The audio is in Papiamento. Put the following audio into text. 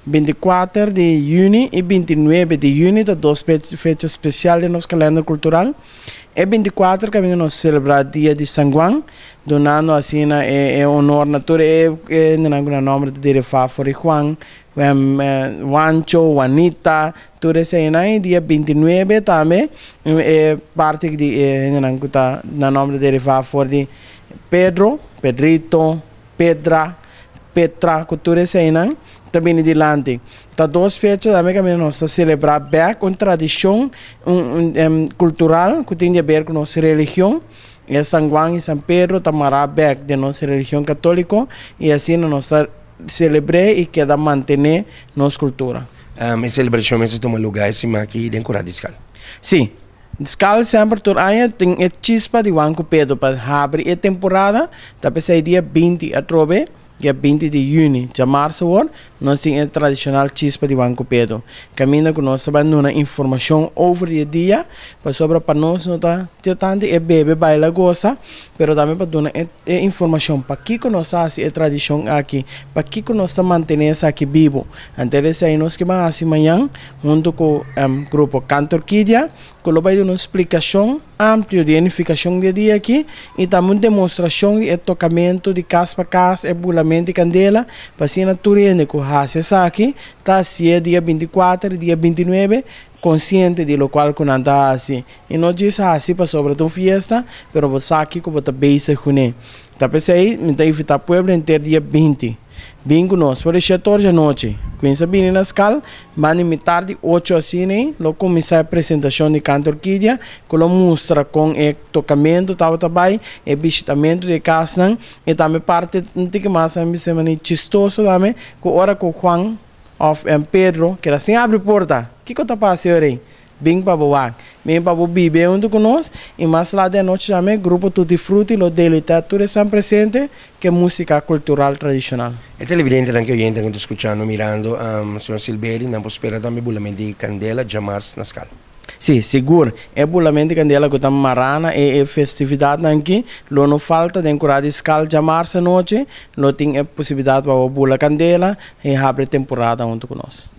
24 di yüni i 29 di yüni ta dos fecha spesial den nos kalender kultural. E 24 kaminda nos selebrá dia di San Juan, dunando asina e honor na tur e hendenan ku nan nòmber ta derivá for di Juan, Juancho, Juanita, tur eseinan. I dia 29 tambe e parti di e hendenan ku ta nan nòmber ta derivá for di Pedro, Pedrito, Pedra, Petra, ku tur eseinan ta bini dilanti. Ta dos fecha tambe kaminda nos ta selebrá bèk un tradishon kultural ku tin di aber ku nos religion. E San Juan i San Pedro ta mará bèk den nos religion katóliko i asina nos ta selebr'é i keda mantené nos kultura. E selebrashon mester tuma lugá e siman aki den Kurá di Skal. Sí. Skal semper tur aña tin e chispa di Juan ku Pedro pa habri e temporada, ta p'esei dia 20 atrobe, dia 20 di yüni, djamarsa awor, nos tin e tradishonal chispa di Juan ku Pedro, kaminda ku nos ta bai duna informashon over di e dia, pasobra pa nos no ta tantu e bebe, baila, gosa, pero tambe pa duna e e informashon pakiko nos ta hasi e tradishon aki, pakiko nos ta mantené esaki bibu. Anto esei nos ke ban hasi mañan huntu ku grupo Canto Orquídea ku lo bai duna un splikashon amplio di e nifikashon di e dia aki i tambe un demostrashon di e tokamentu di kas pa kas, e bulamentu di kandela, pa asina tur hende ku hasi esaki ta hasié dia 24 i dia 29 konsiente di lokual ku nan ta hasi i no djis hasi pasobra ta un fiesta pero bo sa kiko bo ta bezig kuné. Ta p'esei mi ta invitá pueblo henter dia 20. Bin ku nos for di shete or djanochi. Kuinsa bini na skal, banda di mitar di ocho asina ei lo kuminsá e presentashon di Kanto Orkidia ku lo mustra kon e tokamentu tabata bai, e bishitamentu di e kasnan i tambe parti un tiki mas a mi bisa manera chistoso tambe ku ora ku Juan òf Pedro keda sin abri porta, kiko ta pasa e ora ei? Bin pa bo wak. Bin pa bo bibe huntu ku nos i mas lat di anochi tambe Grupo Tutti Frutti lo deleitá tur esnan presente ku e músika kultural tradishonal. E televidentenan ku e oyentenan ku ta skuchando, mirando señor Silbery, nan por spera tambe bulament di kandela djamars na skal. Sí, sigur. E bulament di kandela ku ta mará na e festividatnan aki lo no falta den kurá di skal djamars anochi. Lo tin e posibilidat pa bo bula kandela i habri temporada huntu ku nos.